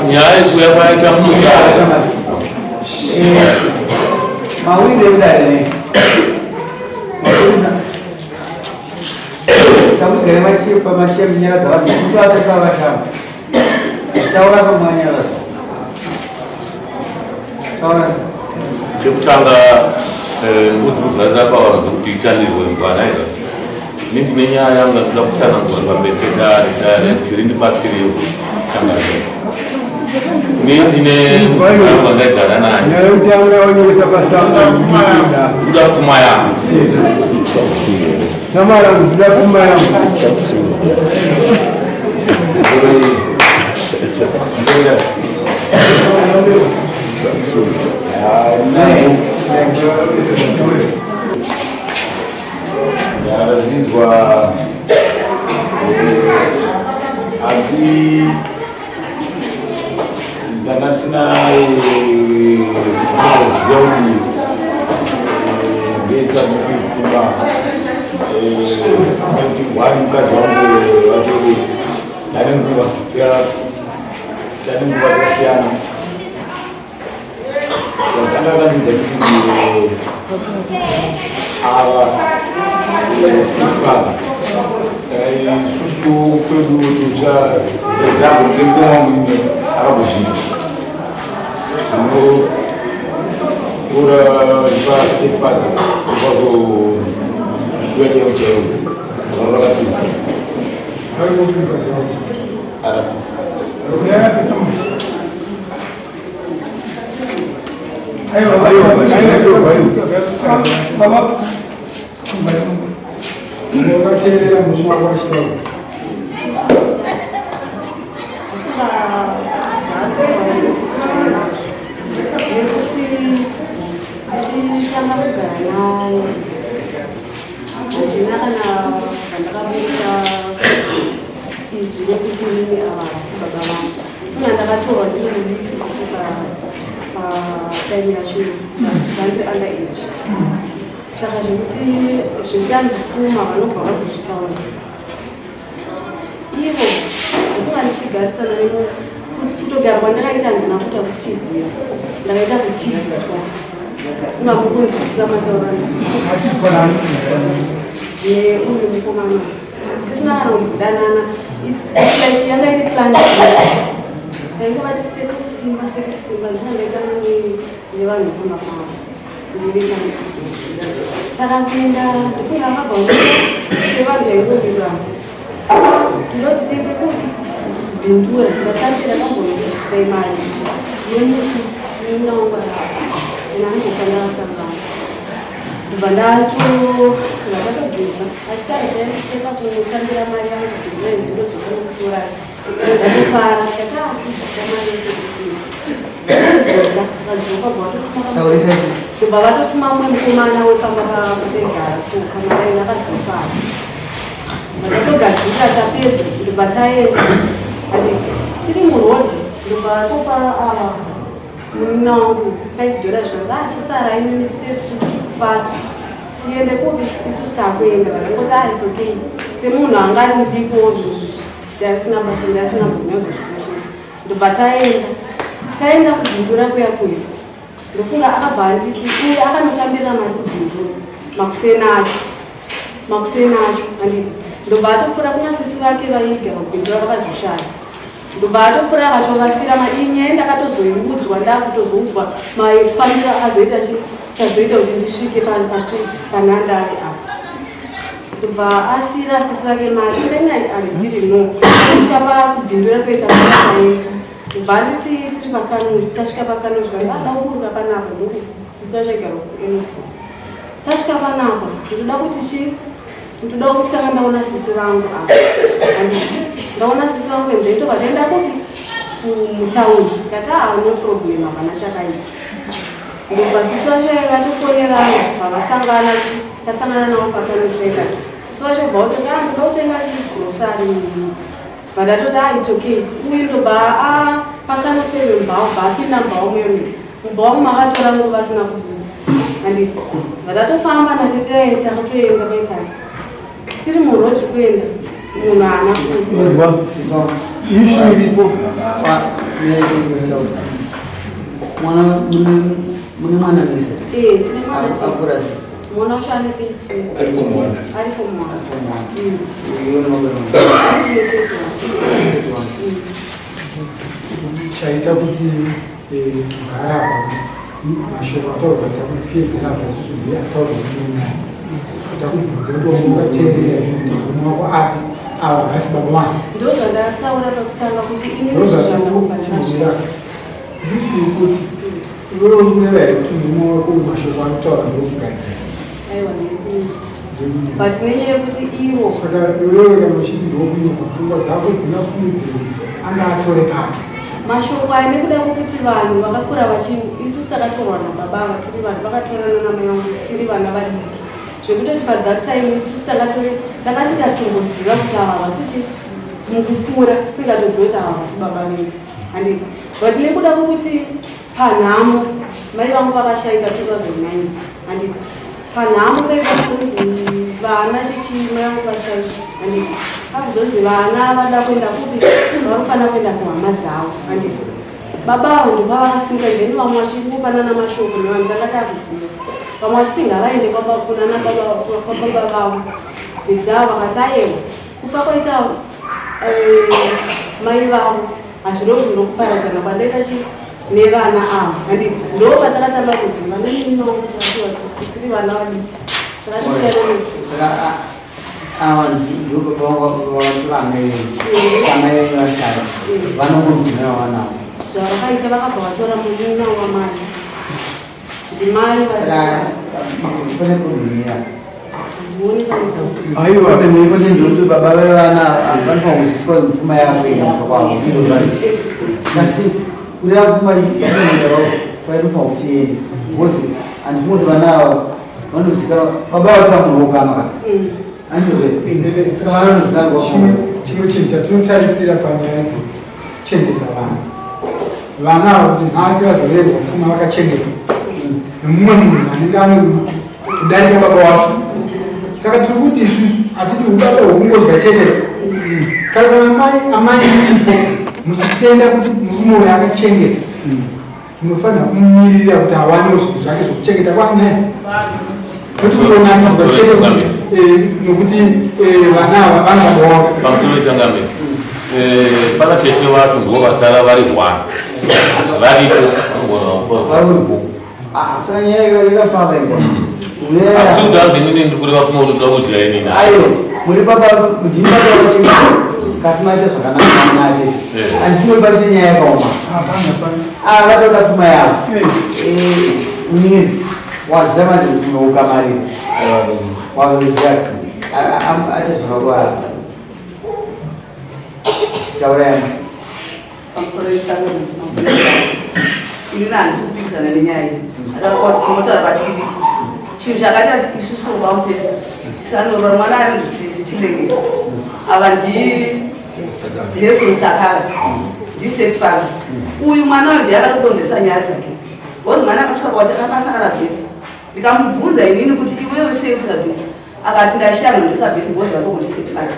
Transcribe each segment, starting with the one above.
Nyaya yekuuya kwaita munogara Mawindi ekudare nei? Mapurisa. Tamugere machipa machiya nyara dzavanhu kuti vatasa vashamba. Taura somwanyara. Taura. Chekutanga mbudzi kuzvarira pavanhu kuti itanirwe mvana ira. Ini ndine nyaya yangu ndinoda kutsanangura pamberi pedare, dare kuti rindibatsirewo kutsanangura. Ini ndine mudzimai wandaigara naye. Nyaya yekutanga wanyoresa pasamba Kuda pfuma yangu. Shamara kuda pfuma yangu. Ndazvinzwa, asi ndanga ndisina kuziva kuti mbesa pfuma, nekuti one, mukadzi wangu wacho ndane nguva tane nguva takasiyana. Anga akandiudza kuti ava stepfather, saka isusu kwedu tocha example ndemukoma wangu ine akambozviita zvinotora pa stepfather, ukazoduya chaivo chaivo varakatiza. Baba, ungateerera musi wako achitaura. Nekuti ndichitanga kugara naye handina kana zvandakabuda izwi rekuti inini ava havasi baba vangu. Funa ndakatorwa ndiri mudiki patime yacho, ndandiri under age, saka zvekuti zvekanzi pfuma vanobva vari kuzvitaura ivo. Ndofunga ndichigarisana nemo, kutogara kwandakaita handina kuita kutizira, ndakaita kutiziswa. Funga mukunzwisisa mataura neuyu mukomana, tisina kana kudanana. It's like yanga iri plan, taingovati sekuru Simba, sekuru Simba. Ndisina ndaitana nevanhu kumba kwavo. Saka kuenda, ndofunga akabva sevanhu taingowirirana, tinoti tiende kuBindura. Ndatambira kambonokudyisai mari yemuku nemunaungwarara ena anofanira kutangana. Ndobva ndatobvisa achitaura kutambira mari yangu kuti ndinodzoka nokutora. Ndatofara, tikati akubvisa mari yese kusina vadzoka, Taurisa sisi. Ndobva vatotuma mumwe mukomana wepamba pakutegara, so kamaraini akazofara. Vatatogadzika, tapedza, ndobva taenda. Anditi tiri murodhi, ndobva vatopa ava munin'ina wangu $5, zvikanzi, "Ah, chisara imimi, tite fast tiende kupi, isusu takuenda." Vakangoti, "Ah, it's okay." Semunhu anga ari mudikowo, ndasina basa, ndasina kunyatso. Ndobva taenda, taenda kuBindura kuya kuya. Ndofunga akabva anditi uye akanotambirira mari kuBindura makuseni acho, makuseni acho, anditi. Ndobva atopfuura kuna sisi vake vaigara kuBindura, vakazoshaya. Ndobva atopfuura akatovasira mainyaya. Ndakatozoiudzwa, ndakutozoudzwa mafambiro akazoita chazoita kuti ndisvike pasi panhandare apa. Ndobva asira sisi vake mari. Saka ini I didn't know. Tasvika pakuBindura kuita taenda, ndobva anditi tiri pakanui. Tasvika pakanui, zvikanzi ada kuburuka panapa. Ndoku sisi vachaigara kuEnotu. Tasvika panapa, ndoda kuti chi ndoda kutanga ndaona sisi vangu apa, handiti? Ndaona sisi vangu and then tobva taenda kupi, mutauni. Ndikati, "Ah, no problem, hapana chakaipa." Ndobva sisi vacho vatofonerana, bva tasangana navo pakanopeka. Sisi vacho bva vatoti, "Ah, ndoda kutenga chigrocery." Bva ndatoti, "Ah, it's okay." Uyu ndobva pakanopere mbao, bva apinda mbao muyoni, mubhao makatora nguva vasina kubuda, handiti? Bva tatofamba natete, takatoenda paipai, tiri murodhi kuenda. Munhu haana. Inzwa, issue iripo. Mwana, mune mwana mese? Eh, tine mwana tese. Akura sei? Mwana wacho ane 13. Ari form one. Ari form one. Form one. Mm. Iwe unoona. Tine 31. Chaita kuti mugara apa, mashoko ataurwa takupfiedzera apa isusu ndiye ataurwa nenyaya. Takubvunza kuti wakateerera kuti murume wako ati ava havasi baba vangu. Ndo zvandataura pakutanga kuti ini Ndozvatikuchimira isusu tiri kuti iwewe uri kureva here kuti murume wako mashoko anotaura ndokugadzira? Aiwa, but nenyaya yekuti ivo Saka iwewe kana uchiti ndokunyepa, pfungwa dzako dzina fungidziro kuti anga atore papi? Mashoko aya, nekuda kwekuti vanhu vakakura vachi isusu takatorwa nababa ava tiri vanhu vakatorana namai vangu tiri vana vadiki, zvekutoti pathat time isusu tanga tisingatomboziva kuti ava havasi mukukura, tisingatoziva kuti ava havasi baba vedu, handiti? But nekuda kwekuti panhamo mai vangu vakashaika 2009, handiti? Panhamo paikazonzi vana chichi, mai vangu vashaika, handiti? Pakuzonzi vana vada kuenda kupi? Varofanira kuenda kuhama dzavo, handiti? Baba avo ndopavakasimba. Then vamwe vachingopanana mashoko nevanhu, tanga takuziva vamwe vachiti ngavaende kunana kwababa vavo. Dhedhavo vakati ayewa, kufa kwaita mai vavo hazvirovi nokuparadzana kwandaita chi nevana ava, handiti? Ndo patakatanga kuziva nenino tiri vana vadiki, takatosiyana. Saka ava ndivo baba vakatora amai venyu, amai venyu vashaya, vanomudzimai wavanawo? Zvavakaita, vakabva vatora munina wamai, ndimai. Saka pane problem ya Handioni pane problem. Aiwa. Problem iripo ndeyekuti baba vevana vanofanira kuziswa kuti pfuma yavo ina kubva kwavo. Asi kureva pfuma inoenda kwainofanira kuti iende, because handifungi kuti vana ava vanozika baba vatora munhu wokama ka. Handizvozvo? Saka vana vanozika. Chimwe chinhu chatinotarisira panyaya dzekuchengeta vana, vana ava kuti nhasi vazorerwa pfuma vakachengetwa nemumwe munhu anenge ane rudo kudarika baba wacho. Saka tiri kuti isusu hatidi ubaba hwekungodya chete. Saka kana mai, amai iripo, muchitenda kuti murume uyu akachengeta, munofanira kumumirira kuti awanewo zvinhu zvake zvokuchengeta kwane, kuti kungonakidzwa chete kuti nokuti vana ava vana baba wavo. Pamusoro, changamire, pana tete vacho ndo vasara vari one varipo. Vauripo. Saka nyaya iyo yakafamba ika. Hakusi kuti hanzi inini ndiri kureva fuma kuti ndoda kudya inini. Ayo, muri baba, ndini baba vachengeta, kasi maita zvakanaka manate. Handifungi pachine nyaya yakaoma. Ah, vatoda pfuma yavo. Munini waziva manje kuti unoukamarira, wazoziva ate zvakakwana. Taura yami. Pamusoro yechangano, pamusoro yechangano, inini handisi kupikisana nenyaya iyi. Akakuwa kuti tinotaura padiki diki. Chinhu chakaita kuti isusu vamupesa tisanorora mwana anonzi Chilengesa, ava ndi Nelson Sakara, ndistate father. Uyu mwana uyu ndiye akatokonzeresa nyaya dzake, because mwana akasvika kwati akasangana birth. Ndikamubvunza inini kuti iwewe sei usina birth, akati ndashaya ndisa birth because vakoko state father.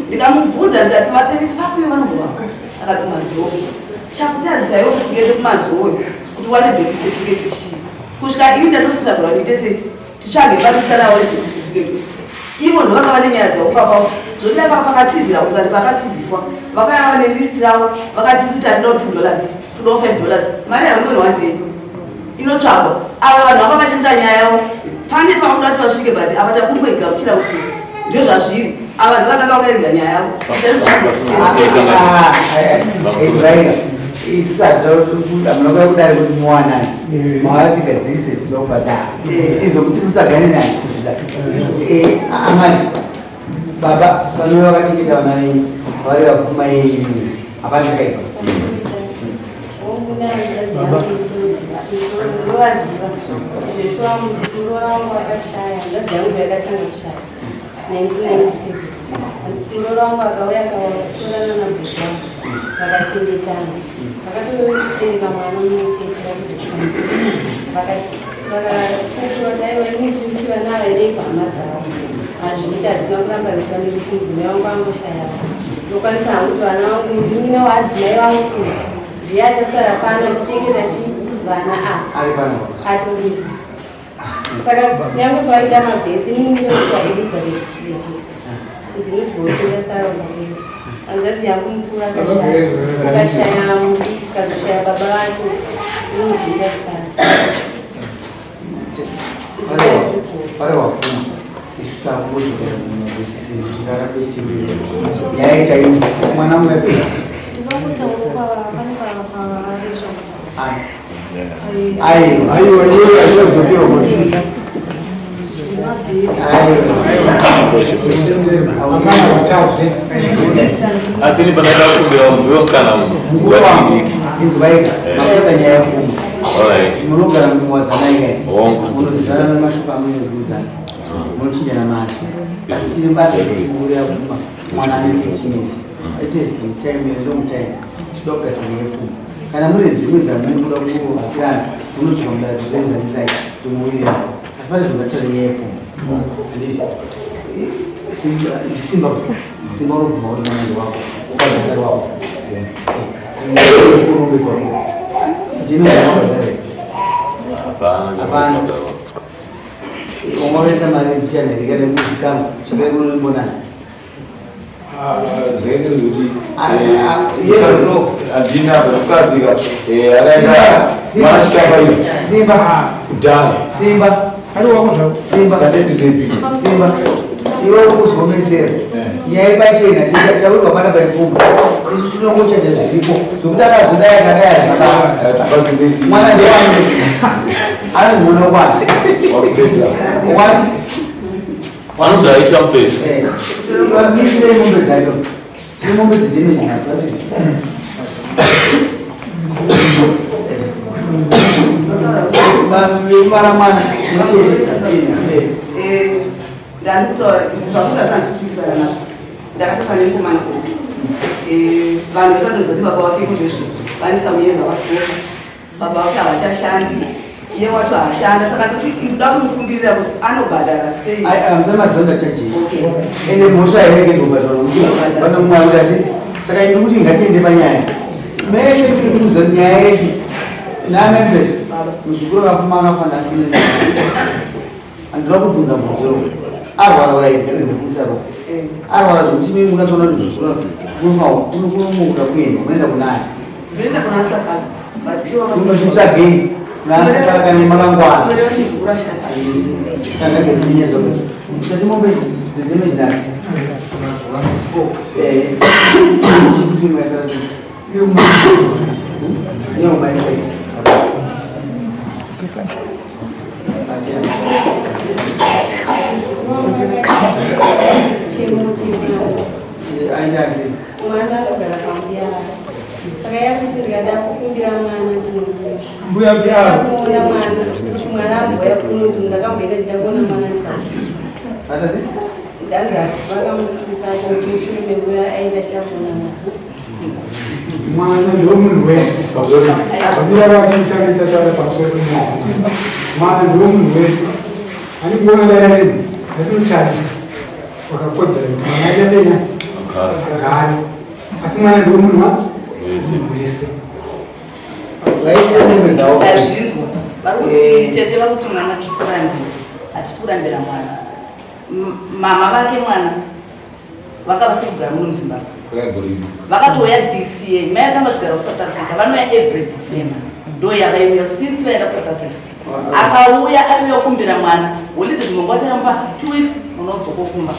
Ndikamubvunza ndikati vabereki vako iwe vanombovako? Akati kuMazowe. Chakutarisaiwo kuti uende kuMazowe kuti uwane birth certificate chii? Kusvika ini ndatostrugura ndiite sei titsvage panosara wane birth certificate. Ivo ndo vakava nenyaya dzavo papapo zvodai pakatizira kungati pakatiziswa, vakaya vane list ravo, vakatisi kuti hatinawo $2, todawo $5. Mari hainoni one day inotsvagwa. Ava vanhu vanga vachanda nyaya yavo, pane pavakuda kuti vasvike, but apa takungoigamuchira kuti ndio zvazviri. Ava vanhu vakanga vakairga nyaya yavo. Ezraira, isu hamuna kudari kuti muwanani mawara tigadzirise, tinoda kubhadhara izvo kuti mutsvagane naye kuzvida. Amai, baba vanove vakachengeta vana venyu vari vapfuma yenyu, hapana chakaipa. Ndovaziva zveshuwa. Muroora wangu akashaya, hanzvadzi yangu yakatanga kushaya 1997. Hanzi muroora wangu akauya akatorana nabhuku wangu, vakachengetana, vakatobereka mwana mumwe chete. Vachizosvika vakakukura kuti aiwa, ini nditi vana ava endei kuhama dzavo. Hazviiti, hatina kuramba nekuti mudzimai wangu angoshaya. Ndokwanisa hangu kuti vana vangu, munin'ina waadzimai vangu ndiye achasara pano achichengeta chi vana ava. Ari pano. Atoriri. Saka nyange paida mabhethi, inini ndinoitwa Elizabeth Chilekesa, ndinogoti ndasara kumba. Hanzvadzi yangu mukuru akashaya, ukashaya mudiki, ukazoshaya baba vake, inoti ndasara. Pare wapfuma, isu takudzokera munozwisisi kuti ngarambe chitembere nyaya itainzwa mwana mungapera. Aiwa, Aiwa, iwe achadzokerwa mashuta. Aiwa. Amana vatadze. Asi ni panada kukumbira mumbiwo kana Mukuru wangu, wadiki. inzwaika, mapedza nyaya yepfuma. Alright. Munogara muwadzanai kai? Hongu. Munozivana nemashoko amunokuudzana, munochinjana mazwi, asi chine basa rekuurira pfuma mwana ane 15 years. It has been time, a long time. Tinoda kugadzira nyaya yepfuma. Kana mune dzimwe dzamunoda kuhapirana, munodzoka mudare, dzokuenzanisai, tomuwirirana. Asi pane zvongataura nyaya yepfuma, handiti? Simba, ndisimba, Simba unobvuma kuti mwana ndewako, ukazakari wako. Urongedza ndimi. Hapana. Hapana. Ungovetsa mari mbichana nekuzikanwa zvakare kunombonana. Zvakaita kuti Ah, ah, yes or no? Handina mukadzi ka akaenda Simba. mwana chikapa iyo Simba. Kudhara. Simba. Ari wako zvako. Simba. Sandendiseipi. Simba, iwe ukuzomesera nyaya ipachena, chawirwa pana paipfuma. Isu tinongochaja zviripo zvokuti akazodai akadai hazvina. Mwana ndewanesi, anonzi mwana wokwana wani. Vanonzi Aisha Mupesi. Misirei mombe dzacho, tine mombe dzidemejinatu, handiti? Vekubara mwana. Ndandikutaura zvakuda sanzikupikisana nazvo. Ndakatasana nemukomana uyu. Vanhu vasandozoti baba wake kuzvezvi vanisa muyeza wasikosa, baba vake havachashandi, iye wacho haashanda, saka ndoti ndoda kumukumbirira kuti anobhadhara sei. Musamazonda chaji. Okay. Ende mhosva hairegedzwa kubhadharwa vana mumwe akuti. Asi saka indi kuti ngatiende panyaya mese tiri kuuza nyaya yese namembers. Muzukuru akafuma akafanira, asi handinoda kubvunza mubvunzo. Arwara uraiti kana ro arwara zvokuti mimi munazoona kuti muzukuru kunomuda kuenda, unoenda kunani? Ndinoenda kuna Sakala, but ivo Unochitsvagei nasikala kana makangwana? Muzukuru ashanda. Sangagesinya zvokuti tati mombe dzedemejinati chikuti mwasara neumaifai. Chemo chemwana. Aita sei? Mwana anogara pambuya vake, saka yakuti ndikada kukumbira mwana ndinokumbira. Mbuya Ndikada Piaro. kuona mwana, kuti mwana ambouya kuno, kuti ndakamboenda ndida kuona mwana ndikatuka. Aita sei? Ndanzi vakamutuka kuti mushure menguva aenda achida kuona mwana. Mwana ndomunhu wese. Mbuya vake tange tataura pamusoro penyaya. Mwana ndomunhu wese. Ani kuona dai redu ratinotarisa wakakodzera kuti mwana aita sei agare, asi mwana ndomunhu wa munhu wese. Vaishe mombe dzavo. Tazvinzwa, vari kuti tete vari kuti mwana tiri kurambira, hatisi kurambira mwana. Mama vake mwana vanga vasiri kugara muno muZimbabwe, vakatouya this year. Mai vakanga vachigara kuSouth Africa, vanouya every December, ndo yavaiuya since vaenda kuSouth Africa. Akauya aiuya kukumbira mwana holiday, dzimwe nguva takamupa 2 weeks, mwana udzoka kumba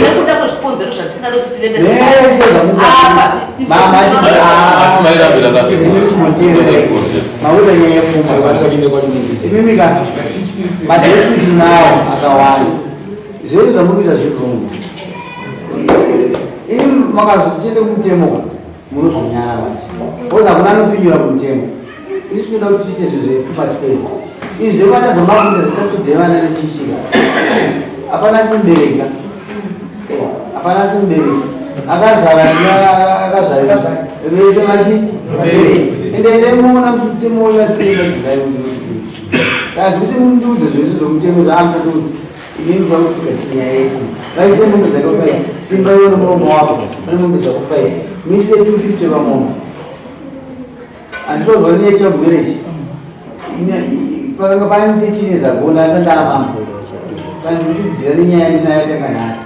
nekuda kwezvikonzero zvatisingada kuti tirembese. Zvese zvamuka. Mama Asi mairambira kasi. Mauta nyaya yepfuma. Imimi ka madhesi nawo akawanda, zvese zvamuri kuita zviri wrong. Imi makazotiende kumutemo, munozonyara manje, because hakuna anopindura kumutemo. Isu toda kuti tiite zvinhu zvepfuma tipedze. Izvi zvevana zvamakuita zvikasudhevana nechiichika, hapana simubereka, hapana simubereki akazvara akazvarisa vese machi. Ende ende muona mutemo yasina July. Saka zvekuti mundiudze zvese zvomutemo zvaamusatiudze. Inini ndinofanira kuti tigadzise nyaya yedu. Vaise mombe dzako five. Simba iwe nemuromo wako pane mombe dzako five. Muise 250 pamombe. Handitozwa nenyaya child marriage. Pakanga pane 13 years ago ndasati ndaamambo. Saka ndikuti kudhira nenyaya yandinayo yatanga nhasi.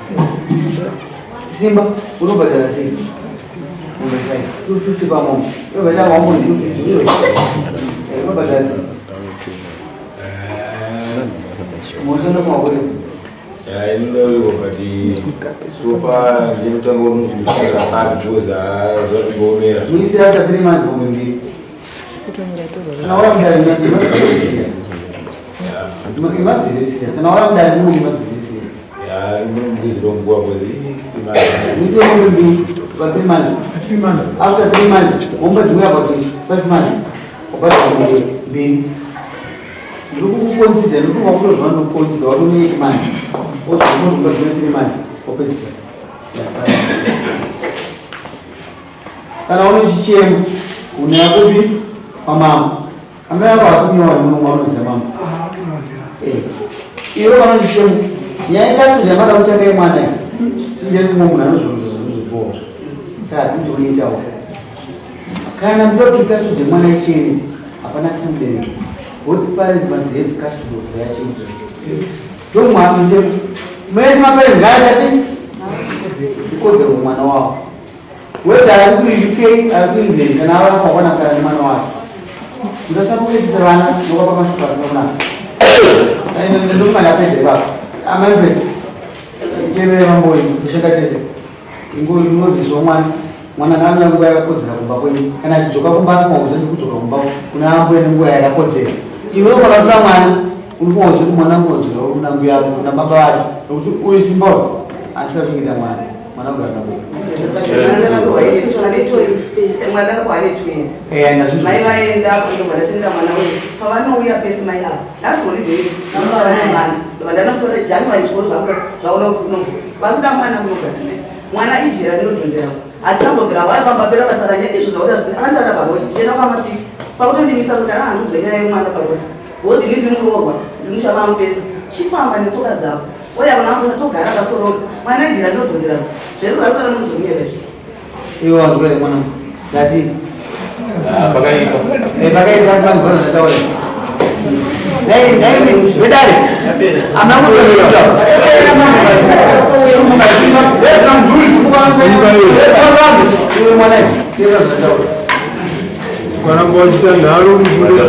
Simba unobhadhara sei? Mombe five. 250 pamombe. Unobhadhara 1.250. Unobhadhara sei? Inodauriwa but so far ndinotanga kushanda hard because zvatimboomera. Muise after 3 months mombe mbiri. Kana wava kudari you must be very serious. You must be very serious. Kana wava kudari you must be very serious. Yeah, ndizirongwa because Muise mombe mbiri pa 3 months. 3 months. After 3 months, mombe dzimwe about 5 months. Wabhadhara mombe mbiri. Ndiri kukuconsider, ndiri kuva zvavanhu kuconsider, watone 8 months. Wozobva dzimwe 3 months, wopedzisa. Yasara. Kana une chichemo, unaya kupi? Pamama. Amai ako hasi kunyora muno wanoziva mama. Iwe kana chichemo, nyaya yecustody yamada kutanga yemwana iyi. Tinje mumwe munhu anozorudza zvinozobhowa. Saka hatidi kunoitawo. Kana ndoda kuti custody yemwana ichene, hapana asina mubereki. Both parents must have custody of their children. Ndomwa mutemo. Mese maparents ngaaita sei? Ikodzero kumwana wavo. Whether ari kuUK, ari kuEngland, kana ava wakwana kana nemwana wake. Musasapoketisa vana nokuvapa mashoko asina kunaka. Saka ndofunga ndapedza ipapo. Amai Mpesi, tevere mamboyi, kushanda tese. Ingodiswa mwana. Mwana ngaanoya nguva yakakodzera kumba kwenyu. Kana achidzoka kumba anofanira kuziva kuti kudzoka kumba kuna ambuya nenguva yakakodzera. Iwe wakatora mwana unofanira kuziva kuti mwana anodzoka kuna mbuya ako, kuna baba vake. Nokuti uyu simba uyu asina kuchengeta mwana. Mwana kugara nabo. Mwana akapuwa ane twins. Eh, ndazvinzwa. Mai vaenda ndobva ndachengeta mwana uyu. Pavanouya pese mai ava. Last holiday vanga vane mwana. Ndobva ndanomutora January chikoro zvakuda zvaona kuno. Vari kuda mwana kunogara naye. Mwana ijera rinodhonzera. Hatinambobvira vafamba pera basa ranye izvo zvakuda zvino akandara parodi. Tienda kwamapiki. Pakutondimisa kuti ana handizwe nyaya yemwana parodi. Woti ini ndiri muroorwa, ndiri muchavamupesa. Chifamba netsoka dzako. Oya kuna mupesa togara pasoro. Mwana ijera rinodhonzera. Zvese vari kutaura munozonyera izvi. Iwe wanzwa here mwana? Ndati. Pakaipa. Pakaipa asi manzwa zvataura. Dai dai vedare. Amna kutaura. Sumuka simba. Wewe mzuri sumuka unasema. Iwe mwana, tera zvataura. Kana ngochita nharo mvure.